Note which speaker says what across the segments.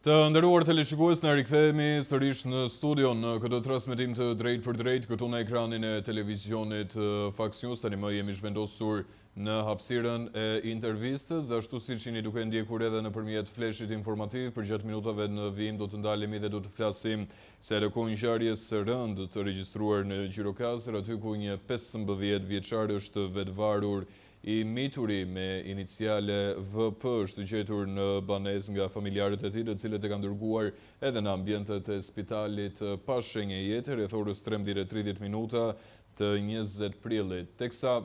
Speaker 1: Të nderuar teleshikues, ne rikthehemi sërish në studio në këtë transmetim të drejtpërdrejtë këtu në ekranin e televizionit Fax News. Tani më jemi zhvendosur në hapësirën e intervistës dhe ashtu siç jeni duke ndjekur edhe nëpërmjet fleshit informativ, përgjatë minutave në vijim do të ndalemi dhe do të flasim sa i takon ngjarjes së rëndë të regjistruar në Gjirokastër, aty ku një 15 vjeçar është vetëvarur I mituri me iniciale VP është gjetur në banesë nga familjarët e tij, të cilët e kanë dërguar edhe në ambientet e spitalit pa shenjë jete rreth orës 13:30 minuta të 20 prillit. Teksa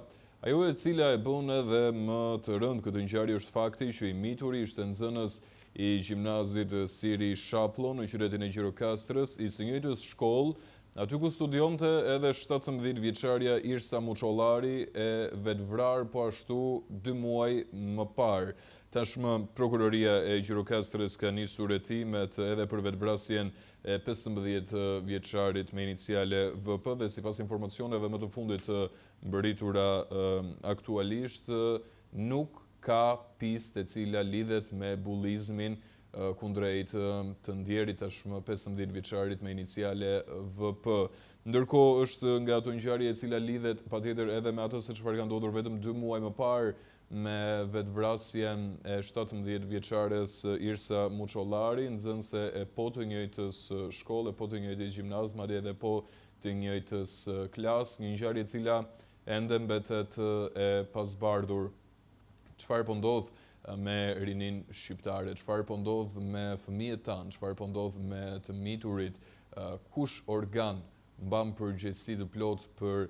Speaker 1: ajo e cila e bën edhe më të rëndë këtë ngjarje është fakti që i mituri ishte nxënës i gjimnazit Siri Shapllo në qytetin e Gjirokastrës, i së njëjtës shkollë Aty ku studionte edhe 17 vjeçarja Irsa Muçollari e vetëvrarë po ashtu dy muaj më parë. Tashmë Prokuroria e Gjirokastrës ka nisur hetimet edhe për vetëvrasjen e 15 vjeçarit me iniciale VP dhe sipas informacioneve më të fundit të mbërritura aktualisht nuk ka pistë e cila lidhet me bullizmin kundrejt të ndjerit tashmë 15 vjeçarit me iniciale VP. Ndërkohë është nga ato ngjarje e cila lidhet patjetër edhe me atë se çfarë ka ndodhur vetëm dy muaj më parë me vetëvrasjen e 17 vjeçares Irsa Muçollari, nxënëse e po të njëjtës shkollë, e po të njëjtit gjimnaz, madje edhe po të njëjtës klasë, një ngjarje e cila ende mbetet e pazbardhur. Çfarë po ndodh me rininë shqiptare, çfarë po ndodh me fëmijët tanë, çfarë po ndodh me të miturit, kush organ mban përgjegjësi të plotë për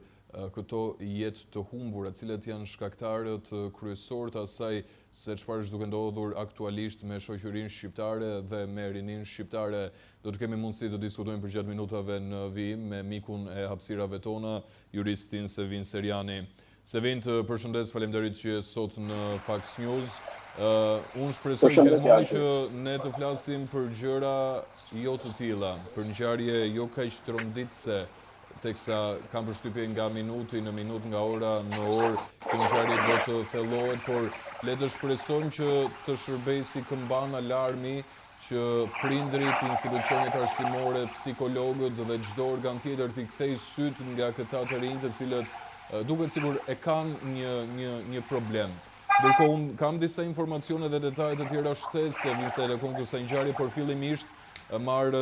Speaker 1: këto jetë të humbura, cilët janë shkaktarët kryesorë të asaj se çfarë është duke ndodhur aktualisht me shoqërinë shqiptare dhe me rininë shqiptare. Do të kemi mundësi të diskutojmë përgjatë minutave në vijim me mikun e hapësirave tona, juristin Sevin Serjani. Sevin të përshëndes, faleminderit që je sot në Fax News. Unë shpresoj gjithmonë që ne të flasim për gjëra jo të tilla, për ngjarje jo kaq tronditëse, teksa kam përshtypje nga minuti në minut, nga ora në orë, që ngjarje do të thellohet, por le të shpresojmë që të shërbejë si këmbanë alarmi që prindërit, institucionet arsimore, psikologët dhe çdo organ tjetër t'i kthejë sytë nga këta të rinj të cilët duket sikur e kanë një një një problem. Ndërkohë unë kam disa informacione dhe detaje të tjera shtesë Sevin sa i takon kësaj ngjarje, por fillimisht marr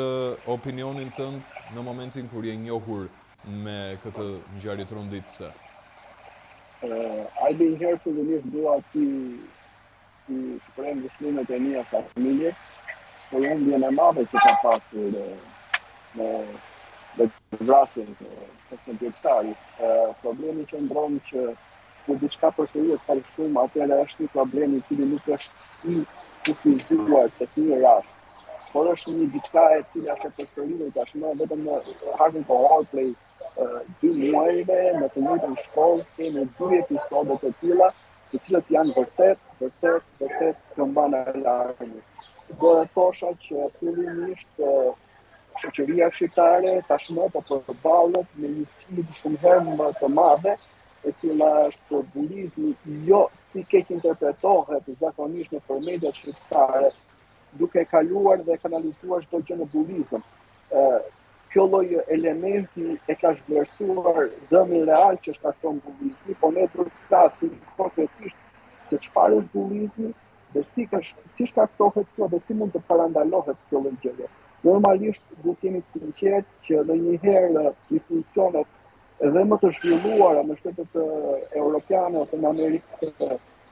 Speaker 1: opinionin tënd në momentin kur je njohur me këtë ngjarje tronditëse.
Speaker 2: Albi një herë fillimisht dua t'i t'i shpreh ngushëllimet e mia familjes për humbjen e madhe që ka pasur me vetëvrasjen e 15 vjeçarit. Problemi qëndron që kur diçka përsëritet kaq shumë, atëherë është një problem i cili nuk është i kufizuar tek një rast, por është një diçka e cila është e përsëritur tashmë vetëm në harkun kohor prej dy muajve në të njëjtën shkollë kemi dy episode të tilla, të cilët janë vërtet, vërtet, vërtet këmbanë alarmi. Do të thosha që fillimisht shoqëria shqiptare tashmë po përballet me një sfidë shumë herë më të madhe, e cila është bullizmi jo si keqinterpretohet zakonisht nëpër mediat shqiptare, duke kaluar dhe kanalizuar çdo gjë në bullizëm. Kjo lloj elementi e ka zhvlerësuar dëmin real që shkakton bullizmi, por ne duhet të flasim konkretisht se çfarë është bullizmi dhe si ka si shkaktohet kjo dhe si mund të parandalohet kjo lloj gjëje. Normalisht duhet të jemi të sinqertë që ndonjëherë institucionet edhe më të zhvilluara në shtetet europiane ose në Amerikë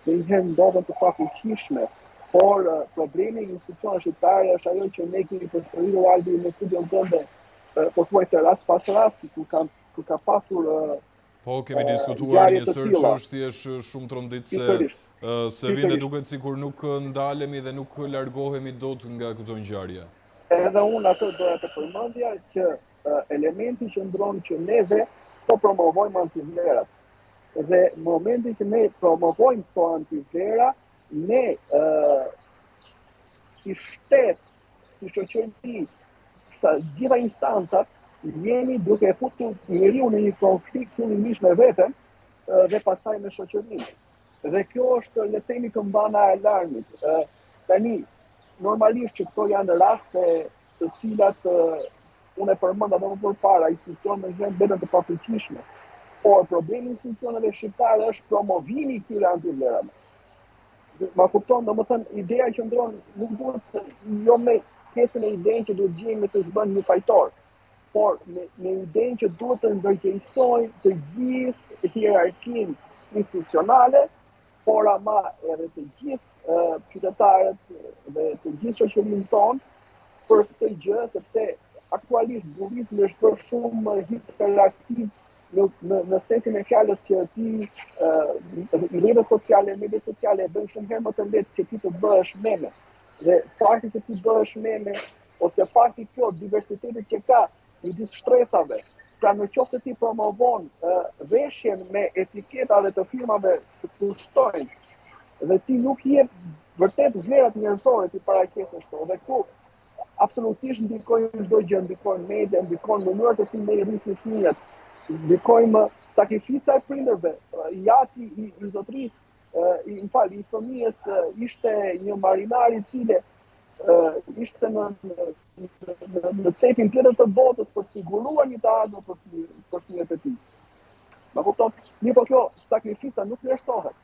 Speaker 2: ndonjëherë ndodhen të pafuqishme, por problemi i institucioneve shqiptare është ajo që ne kemi përsëritur Albi në studion tënde pothuajse rast pas rasti kur ka kur ka pasur
Speaker 1: Po, kemi diskutuar një sërë çështjesh shumë tronditëse, Sevin dhe duket sikur nuk ndalemi dhe nuk largohemi dot nga këto ngjarje.
Speaker 2: Edhe unë atë doja të përmendja që elementi qëndron që neve po promovojmë antivlerat. Dhe në momentin që ne promovojmë këto antivlera, ne uh, si shtet, si shoqëri, sa gjitha instancat, jemi duke e futur njeriun në një konflikt fillimisht me veten dhe pastaj me shoqërinë. Dhe kjo është le të themi këmbana e alarmit. Tani Normalisht që këto janë raste të cilat unë e përmenda edhe më përpara, institucionet ndonjëherë mbeten të pafuqishme. Por problemi i institucioneve shqiptare është promovimi i këtyre antivlerave. Ma kupton, domethënë, ideja qëndron, nuk duhet jo me pjesën e idenë që duhet gjejmë nëse s'bën një fajtor, por me, me idenë që duhet të ndërgjegjësojmë të gjithë hierarkinë institucionale, por ama edhe të gjithë qytetarët dhe të gjithë shoqërinë tonë për këtë gjë, sepse aktualisht bullizmi është bërë shumë hiperaktiv në në në sensin e fjalës që ti rrjetet sociale, mediat sociale e bëjnë shumë herë më të lehtë që ti të bëhesh meme. Dhe fakti që ti bëhesh meme ose fakti kjo diversitetit që ka midis shtresave, pra në qoftë se ti promovon uh, veshjen me etiketa dhe të firmave që kushtojnë dhe ti nuk jep vërtet vlerat njerëzore ti paraqesësh këto dhe këtu absolutisht ndikojnë çdo gjë, ndikojnë media, ndikon mënyra se si ne i rrisim fëmijët, ndikojmë sakrifica e prindërve, i ati i, i zotërisë, i më fal, i fëmijës ishte një marinar i cili ishte në në në, në cepin tjetër të botës për të siguruar një të ardhme për fëmijët, për fëmijët e tij. Ma kupton? Mirëpo kjo sakrifica nuk vlerësohet.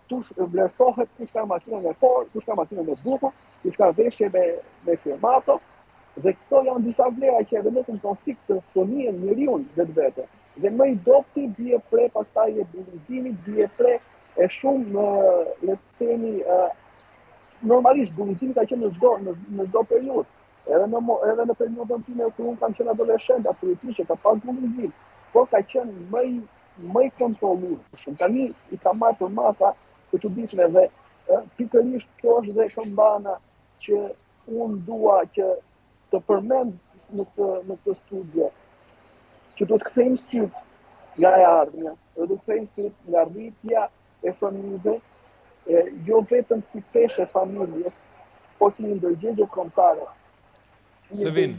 Speaker 2: Këtu vlerësohet kush ka makinën e fortë, kush ka makinën e bukur, kush ka veshje me me firmato dhe këto janë disa vlera që e vendosin në konflikt të fëmijën, njeriun vetvete. Dhe më i dobëti bie pre pastaj e bullizimit, bie pre e shumë le të themi normalisht bullizimi ka qenë në çdo në, në çdo periudhë. Edhe në edhe në periudhën time kur unë kam qenë adoleshent, absolutisht që ka pas bullizim, por ka qenë më i më i kontrollueshëm. Tani i ka marrë përmasa të çuditshme dhe pikërisht kjo është dhe këmbana që unë dua që të përmend në këtë në këtë studio që duhet të kthejmë sytë nga e ardhmja, dhe duhet të kthejmë sytë nga rritja e fëmijëve, e, jo vetëm si peshë e familjes, por si një ndërgjegje kombëtare.
Speaker 1: Sevin,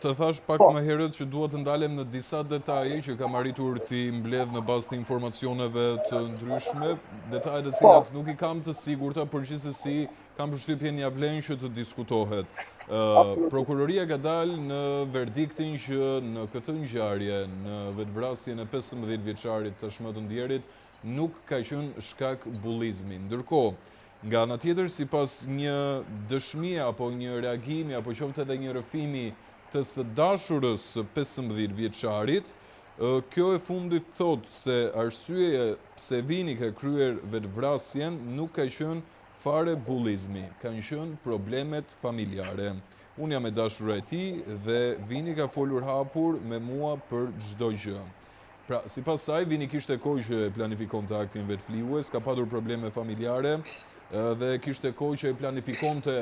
Speaker 1: të thashë pak po. më herët që dua të ndalem në disa detaje që kam arritur t'i mbledh në bazë të informacioneve të ndryshme, detaje të cilat po. nuk i kam të sigurta, por gjithsesi kam përshtypjen ia vlen që të diskutohet. Prokuroria ka dalë në verdiktin që në këtë ngjarje, në vetëvrasjen e 15 vjeçarit tashmë të ndjerit, nuk ka qenë shkak bullizmi. Ndërkohë, nga ana tjetër, sipas një dëshmie apo një reagimi apo qoftë edhe një rrëfimi të së dashurës së 15 vjeçarit, kjo e fundit thotë se arsyeja pse Vini ka kryer vetëvrasjen nuk ka qenë fare bullizmi, kanë qenë problemet familjare. Unë jam e dashura e tij dhe Vini ka folur hapur me mua për çdo gjë. Pra, sipas saj, Vini kishte kohë që e planifikonte aktin vetëflijues, ka patur probleme familjare dhe kishte kohë që e planifikonte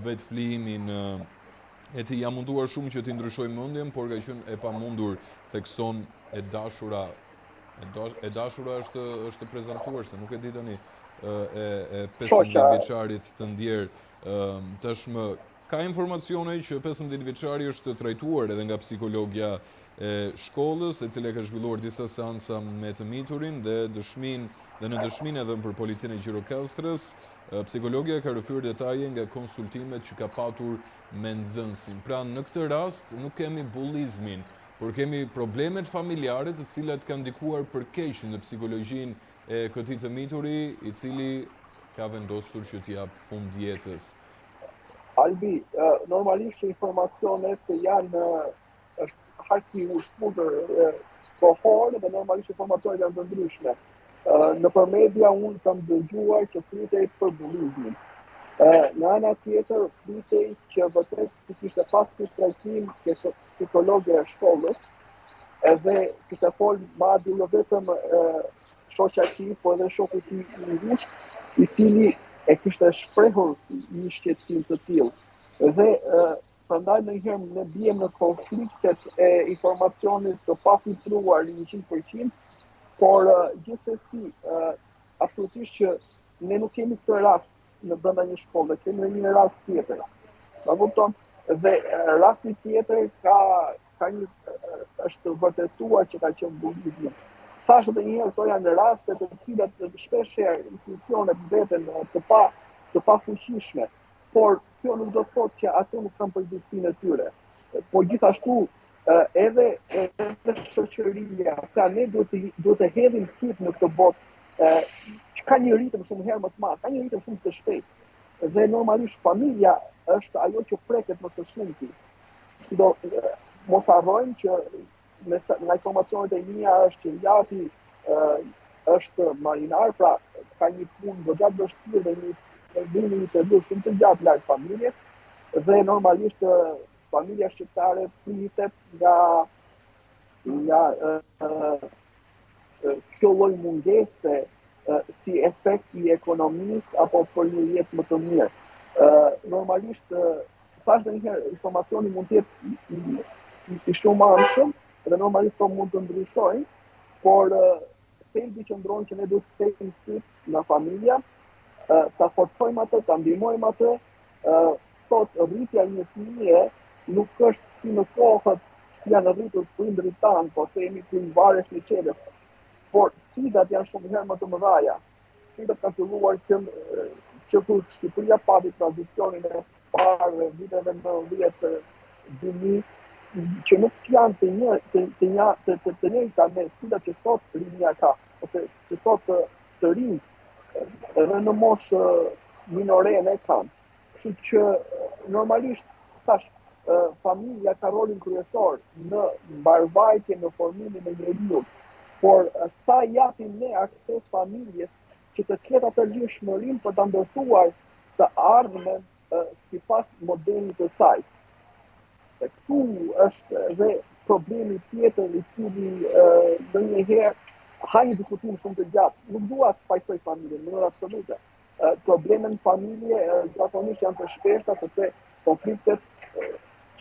Speaker 1: vetëflijimin e tij. Jam munduar shumë që t'i ndryshoj mendjen, por ka qenë e pamundur, thekson e dashura. E dashura është është prezantuar se nuk e di tani e e 15 vjeçarit të ndjerë tashmë Ka informacione që 15 vjeçari është trajtuar edhe nga psikologja e shkollës, e cila ka zhvilluar disa seanca me të miturin dhe dëshminë dhe në dëshminë e dhënë për policinë e Gjirokastrës, psikologja ka rrëfyer detaje nga konsultimet që ka patur me nxënësin. Pra në këtë rast nuk kemi bullizmin, por kemi problemet familjare të cilat kanë ndikuar për keq në psikologjinë e këtij të mituri, i cili ka vendosur që t'i japë fund jetës.
Speaker 2: Albi, normalisht që informacionet janë është hark i shkurtër kohor dhe normalisht informacionet janë të ndryshme. Nëpër media unë kam dëgjuar që flitej për bullizmin. Nga ana tjetër flitej që vërtet që kishte pas një trajtim ke psikologja e shkollës, edhe kishte fol madje jo vetëm shoqja e tij, po edhe shoku i tij i ngushtë, i cili e kishte shprehur një shqetësim të tillë. Dhe prandaj ndonjëherë ne biem në konfliktet e informacionit të pafiltruar 100%, por gjithsesi absolutisht që ne nuk kemi këtë rast në brenda një shkolle, kemi edhe një rast tjetër. Ma kupton? Dhe rasti tjetër ka ka një është vërtetuar që ka qenë bullizmi. Thashë edhe një herë këto janë raste të cilat shpesh herë institucionet mbeten të pa të pafuqishme. Por kjo nuk do të thotë që ato nuk kanë përgjegjësinë e tyre. Po gjithashtu edhe edhe shoqëria, pra ne duhet të duhet të hedhim sytë në këtë botë që ka një ritëm shumë herë më të madh, ka një ritëm shumë të shpejtë. Dhe normalisht familja është ajo që preket më së shumti. Do mos harrojmë që me nga informacionet e mia është që i ati është marinar, pra ka një punë goxha të vështirë dhe një dhe një periudhë shumë të gjatë larg familjes dhe normalisht familja shqiptare pritet nga nga kjo lloj mungese si efekt i ekonomisë apo për një jetë më të mirë. Normalisht thashë dhe një herë, informacioni mund të jetë i shumanshëm dhe normalisht po mund të ndryshojnë, por thelbi qëndron që ne duhet të kthejmë sytë nga familja, ta forcojmë atë, ta ndihmojmë atë, sot rritja e një fëmije nuk është si në kohët si janë rritur prindërit tanë, po themi kur i varesh një çelës, por sfidat janë shumë herë më të mëdha. Sfidat kanë filluar që që kur Shqipëria pati tranzicionin e parë dhe viteve 90 2000 që nuk janë të një të të një të të, të njëjta me sfidat që sot rinia ka ose që sot të, të rinjtë edhe në moshë minorene kanë. Kështu që normalisht thashë familja ka rolin kryesor në mbarëvajtje, në formimin e njeriut, por sa japim ne akses familjes që të ketë atë lirshmërinë për ta ndërtuar të ardhmen sipas modelit të saj. Dhe këtu është edhe problemi tjetër i cili ndonjëherë ha një diskutim shumë të gjatë. Nuk dua të fajsoj familjen në mënyrë absolute. Problemet në familje zakonisht janë të shpeshta sepse konfliktet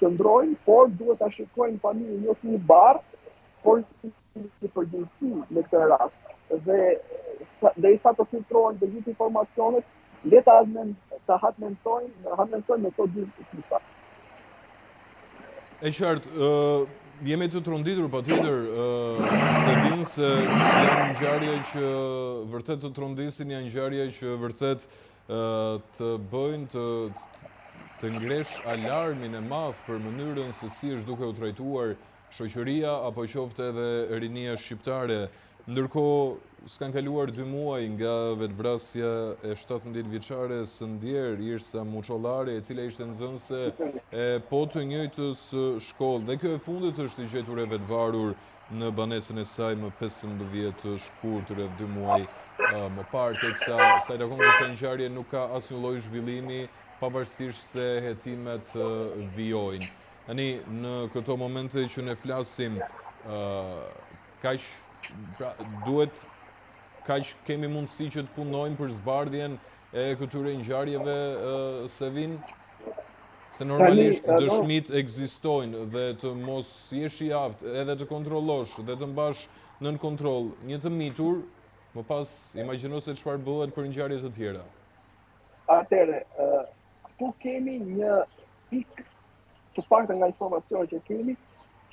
Speaker 2: qëndrojnë, por duhet ta shikojmë familjen jo si një barrë, por si një përgjegjësi në këtë rast. Dhe derisa të filtrohen të gjithë informacionet, le ta ta hamendësojmë, hamendësojmë me këto dy pista.
Speaker 1: E qartë, jemi të tronditur patjetër Sevin se janë ngjarje që vërtet të trondisin, janë ngjarje që vërtet të bëjnë të të ngresh alarmin e madh për mënyrën se si është duke u trajtuar shoqëria apo qoftë edhe rinia shqiptare. Ndërkohë, s'kanë kaluar dy muaj nga vetëvrasja e 17 vjeçares së ndjerë Irsa Muçollari, e cila ishte nxënëse e po të njëjtës shkollë. Dhe kjo e fundit është gjetur e vetëvarur në banesën e saj më 15 shkurt rreth dy muaj më parë, teksa sa i takon kësaj ngjarje nuk ka asnjë lloj zhvillimi, pavarësisht se hetimet vijojnë. Tani, në këto momente që ne flasim, kaq, pra, duhet, kaq kemi mundësi që të punojmë për zbardhjen e këtyre ngjarjeve, Sevin? Se normalisht dëshmitë ekzistojnë dhe të mos jesh i aftë edhe të kontrollosh dhe të mbash nën kontroll një të mitur, më pas imagjino se çfarë bëhet për ngjarje të tjera.
Speaker 2: Atëherë, këtu kemi një pikë të paktën nga informacionet që kemi,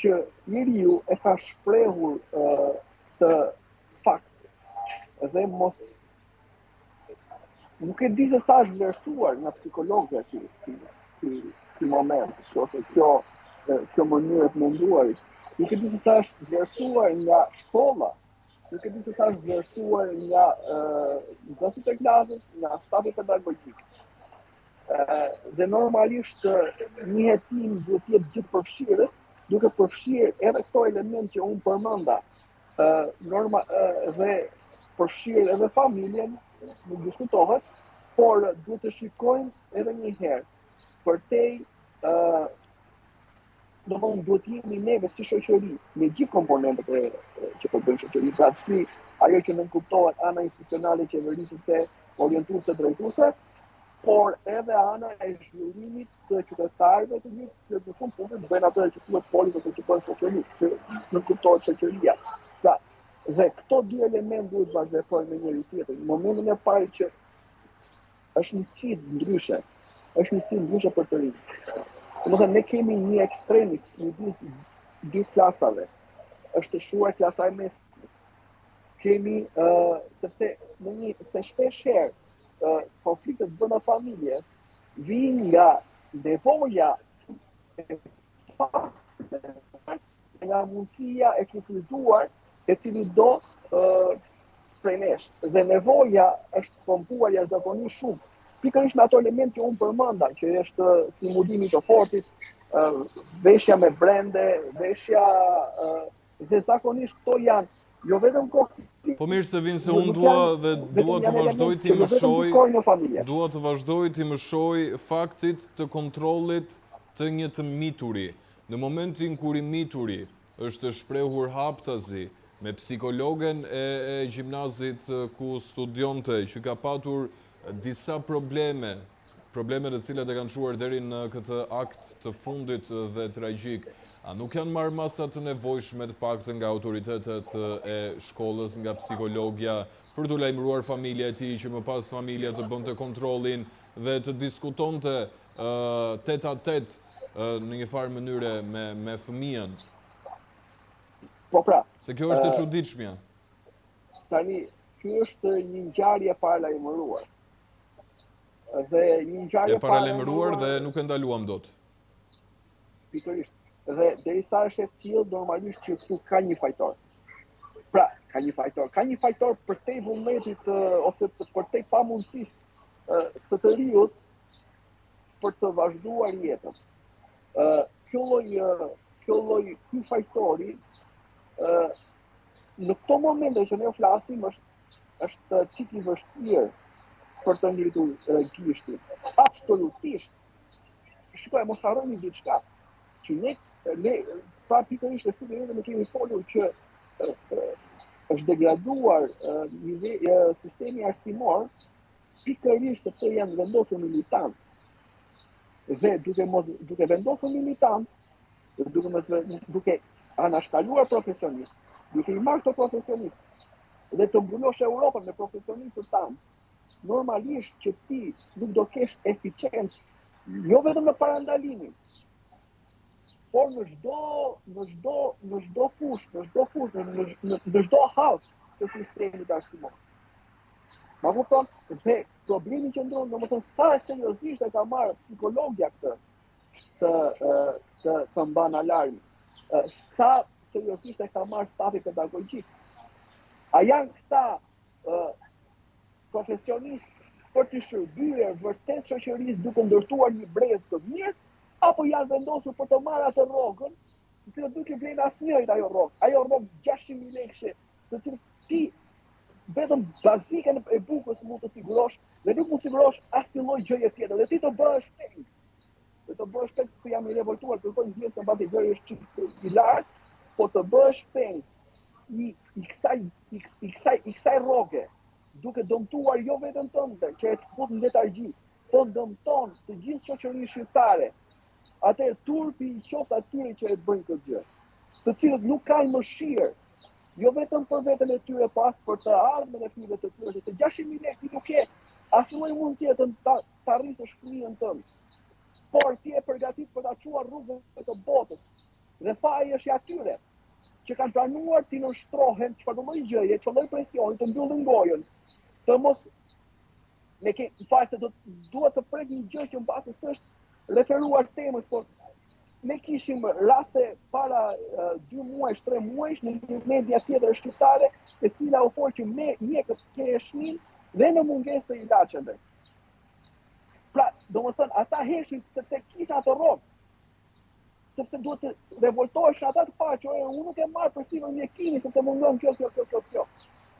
Speaker 2: që i riu e ka shprehur këtë fakt dhe mos nuk e di se sa është vlerësuar nga psikologët ky ky ky ky moment ose kjo kjo mënyrë e të menduarit. Nuk e di se sa është vlerësuar nga shkolla, nuk e di se sa është vlerësuar nga nxënësit e klasës, nga stafi pedagogjik. Dhe normalisht një hetim duhet të jetë gjithëpërfshirës, duke përfshirë edhe këto elemente që unë përmenda. Ë norma dhe përfshirë edhe familjen, nuk diskutohet, por duhet të shikojmë edhe një herë përtej ë domethënë duhet të jemi neve si shoqëri, me gjithë komponentët e që përbëjnë shoqërinë, pra si ajo që nënkuptohet ana institucionale qeverisëse, orientuese, drejtuese, por edhe ana e zhvillimit të qytetarëve të gjithë që në fund fundit bëjnë atë që quhet polis ose që bëjnë shoqëri, që nënkuptohet shoqëria. Pra, dhe këto dy elementë duhet të bashkëveprojnë me njëri tjetrin. Në momentin e parë që është një sfidë ndryshe, është një sfidë ndryshe për të rinjtë. Domethënë ne kemi një ekstremis midis dy klasave. Është shuar klasa e mesme. Kemi ë uh, sepse në një se shpesh herë konfliktet brenda familjes Vijnë nga nevoja e nga mundësia e kufizuar e cilitdo prej nesh. Dhe nevoja është pompuar jashtëzakonisht shumë. Pikërisht me ato elementë që unë përmenda, që është simulimi i të fortit, veshja me brende, veshja dhe zakonisht këto janë jo vetëm
Speaker 1: konflikte. Po mirë se vijnë se unë dua dhe dua të vazhdoj t'i mëshoj, dua të vazhdoj t'i mëshoj faktit të kontrollit të një të mituri. Në momentin kur i mituri është shprehur haptazi me psikologen e e gjimnazit ku studionte që ka patur disa probleme, probleme të cilat e kanë çuar deri në këtë akt të fundit dhe tragjik, a nuk janë marrë masa të nevojshme të paktën nga autoritetet e shkollës, nga psikologja, për t'u lajmëruar familja e tij që më pas familja të bënte kontrollin dhe të diskutonte tete a tete në një farë mënyre me me fëmijën.
Speaker 2: Po pra.
Speaker 1: Se kjo është e çuditshmja.
Speaker 2: Tani, kjo është një ngjarje e paralajmëruar.
Speaker 1: Dhe një ngjarje e paralajmëruar dhe nuk e ndaluam dot.
Speaker 2: Pikërisht. Dhe derisa është e tillë, normalisht që këtu ka një fajtor. Pra, ka një fajtor, ka një fajtor përtej vullnetit ose përtej pamundësisë së të riut për të vazhduar jetën. Ë kjo lloj kjo lloj ky fajtori ë në këto momente që ne flasim është është çik i vështirë për të ngritur gishtin. Absolutisht. Shikoj, mos harroni diçka, që ne ne pra pikërisht e studiojmë ne kemi folur që është degraduar nive, sistemi arsimor pikërisht sepse janë vendosur militant. Dhe duke mos duke vendosur militant, dhe duke mos duke anashkaluar profesionist, duke i marrë këto profesionist dhe të mbulosh Europën me profesionistët tanë, normalisht që ti nuk do kesh eficiencë jo vetëm në parandalimin, por në çdo në çdo në çdo fushë, në çdo fushë, në në, në çdo hallkë të sistemit arsimor. Ma kupton? Dhe problemi qëndron, domethënë sa seriozisht e ka marrë psikologja këtë të të të mban alarm. Sa seriozisht e ka marrë stafi pedagogjik. A janë këta profesionistë për t'i shërbyer vërtet shoqërisë duke ndërtuar një brez të mirë, apo janë vendosur për të marrë atë rrogën, të cilën nuk i vlen asnjërit ajo rrogë, ajo rrogë 600.000 lekëshe, të cilën ti vetëm bazikën e bukës mund të sigurosh dhe nuk mund të sigurosh asnjë lloj gjëje tjetër dhe ti të bëhesh peng. Dhe të bëhesh peng se jam i revoltuar, kërkoj ndjesë se mbase zëri është çik i lartë, po të bëhesh peng i i kësaj i, i kësaj i kësaj rroge, duke dëmtuar jo veten tënde, që e të fut në letargji, po dëmton të gjithë shoqërinë shqiptare. Atëherë turpi i qoftë atyre që e bëjnë këtë gjë, të cilët nuk kanë mëshirë, jo vetëm për veten e tyre, po as për të ardhmen e fëmijëve të tyre, se 600.000 lekë ti nuk ke asnjë lloj mundësie të ta, ta rrisësh fëmijën tënd. Por ti e përgatit për ta çuar rrugëve të botës. Dhe faji është i atyre që kanë pranuar t'i nënshtrohen çfarëdo lloj gjëje, çfarëdo lloj presioni, të mbyllin gojën, të mos ne ke fal se do dua të prek një gjë që mbase s'është referuar temës, por ne kishim raste para dy muajsh, tre muajsh në një media tjetër shqiptare, e cila u fol që me mjekët heshtnin dhe në mungesë të ilaçeve. Pra, domethënë, ata heshtnin sepse kishin atë rrogë, sepse duhet të revoltoheshin ata të parë që unë nuk e marr përsipër mjekimin sepse mungon kjo kjo kjo kjo kjo.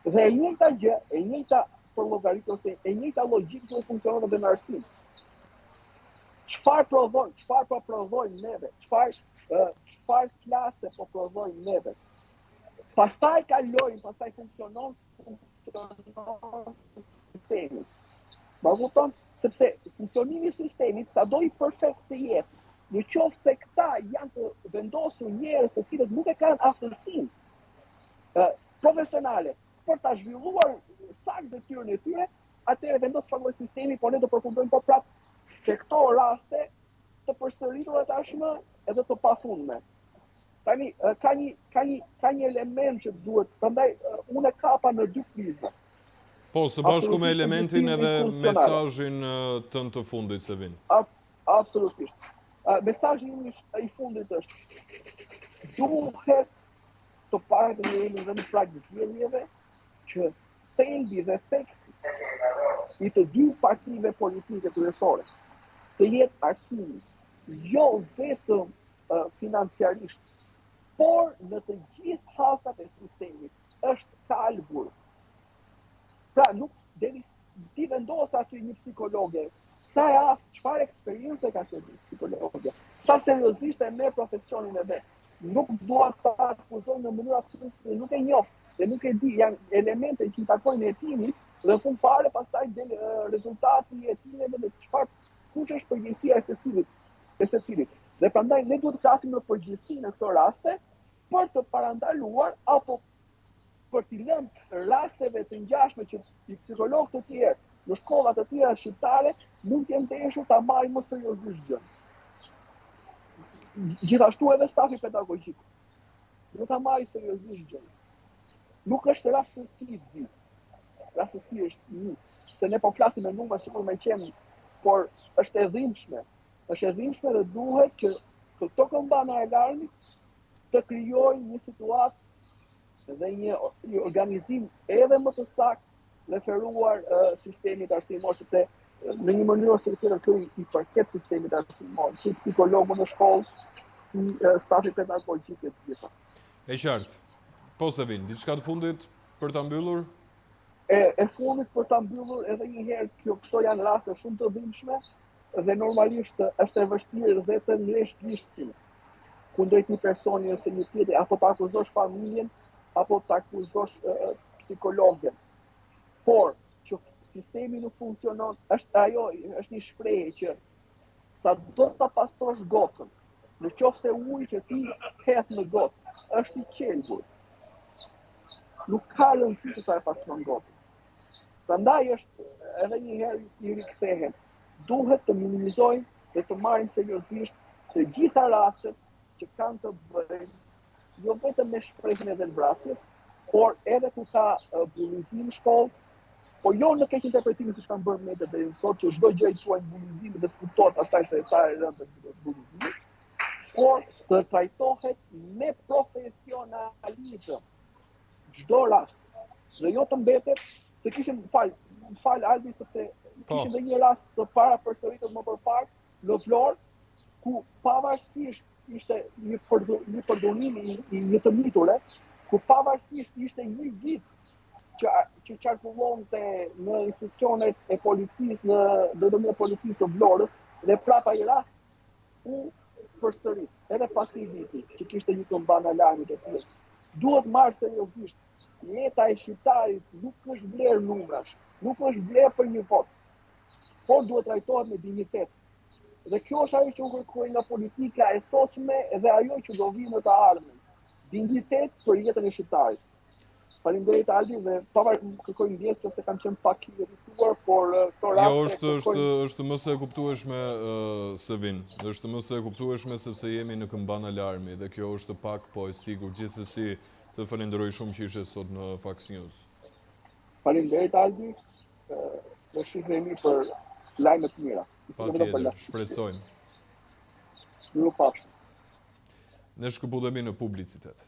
Speaker 2: Dhe e njëjta gjë, e njëjta përllogaritje ose e njëjta logjikë duhet funksionon edhe në arsim. Çfarë prodhon, çfarë po prodhojmë neve, çfarë çfarë klase po prodhojmë neve. Pastaj kalojmë, pastaj funksionon, funksionon sistemi. Ma kupton? Sepse funksionimi i sistemit, sado i perfekt të jetë, në qoftë se këta janë të vendosur njerëz të cilët nuk e kanë aftësinë profesionale për ta zhvilluar saktë detyrën e tyre, atëherë vendos çfarë lloj sistemi, por ne do përfundojmë po prap te këto raste të përsëritura tashmë edhe të pafundme. Tani ka një ka një ka një element që duhet, prandaj unë e kapa në dy prizma.
Speaker 1: Po, së bashku me elementin edhe mesazhin tënd të fundit, Sevin.
Speaker 2: Absolutisht. Mesazhi im i fundit është duhet të paktën jemi dhe në prag zgjedhjeve që thelbi dhe theksi i të dy partive politike kryesore të jetë arsimi, jo vetëm financiarisht, por në të gjithë hallkat e sistemit është kalbur. Pra nuk deri ti vendos aty një psikologe, sa e aftë, çfarë eksperience ka kjo psikologe, sa seriozisht e merr profesionin e vet. Nuk dua ta akuzoj në mënyrë absolute, nuk e njoh dhe nuk e di, janë elemente që i takojnë hetimit dhe në fund fare pastaj del rezultati i hetimeve dhe çfarë kush është përgjegjësia e secilit, e secilit. Dhe prandaj ne duhet të flasim në përgjithësi në këto raste për të parandaluar apo për t'i lënë rasteve të ngjashme që psikologë të tjerë në shkolla të tjera shqiptare mund të jenë dashur ta marrin më seriozisht gjën. Gjithashtu edhe stafi pedagogjik duhet ta marrë seriozisht gjën. Nuk është rastësi dy. Rastësi është një, se ne po flasim me numra sikur me qenë, por është e dhimbshme. Është e dhimbshme dhe duhet që këto këmbana alarmi të krijojnë një situatë dhe një organizim edhe më të saktë referuar uh, sistemit arsimor, sepse në një mënyrë ose tjetër kjo i përket sistemit arsimor, si psikologu në shkollë, si uh, stafi pedagogjik e të
Speaker 1: gjitha. E qartë. Po Sevin, diçka të fundit për ta mbyllur?
Speaker 2: E, e fundit për ta mbyllur edhe një herë, kjo këto janë raste shumë të dhimbshme dhe normalisht është e vështirë dhe të ngresh gishtin kundrejt një personi ose një tjetri, apo të akuzosh familjen, apo të akuzosh psikologen. Por që sistemi nuk funksionon, është ajo, është një shprehje që sa do ta pastrosh gotën, në qoftë se uji që ti hedh në gotë është i qelbur, nuk ka rëndësi se sa e pastron gotën. Prandaj është edhe një herë i rikthehem, duhet të minimizojmë dhe të marrim seriozisht të gjitha rastet që kanë të bëjnë jo vetëm me shprehjen e vetëvrasjes, por edhe ku ka bullizim në shkollë, po jo në keqinterpretimin siç kanë bërë mediat deri sot, që çdo gjë e quajnë bullizim dhe s'kuptohet pastaj se sa e rëndë është bullizimi, por të trajtohet me profesionalizëm çdo rast dhe jo të mbetet se kishim fal, fal Albi sepse po. kishim dhe një rast të parapërsëritur më përpara në Vlorë ku pavarësisht ishte një përdhu, një përdhunim i, i një të miture, ku pavarësisht ishte një vit që që qarkullonte në institucionet e policisë në drejtorinë e policisë së Vlorës dhe prapë ai rast u përsërit edhe pas një viti që kishte një këmbanë alarmi të tillë. Duhet marrë seriozisht. Jeta e shqiptarit nuk është vlerë numrash, nuk është vlerë për një votë, por duhet trajtohet me dinjitet. Dhe kjo është ajo që unë kërkoj nga politika e sotshme dhe ajo që do vijë në të ardhmen. Dinjitet për jetën e shqiptarit. Faleminderit Albi dhe pavar kërkoj ndjesë nëse kam qenë pak i irrituar, por eh,
Speaker 1: këto jo, raste Jo, është është është më se e kuptueshme uh, Sevin. Është më se e kuptueshme sepse jemi në këmbanë alarmi dhe kjo është pak po e sigurt. Gjithsesi, të falenderoj shumë që ishe sot në Fax News.
Speaker 2: Faleminderit Albi. Do shihemi për lajme të mira.
Speaker 1: Patjetër, shpresojmë.
Speaker 2: Mirupafshim.
Speaker 1: Ne shkëputemi në publicitet.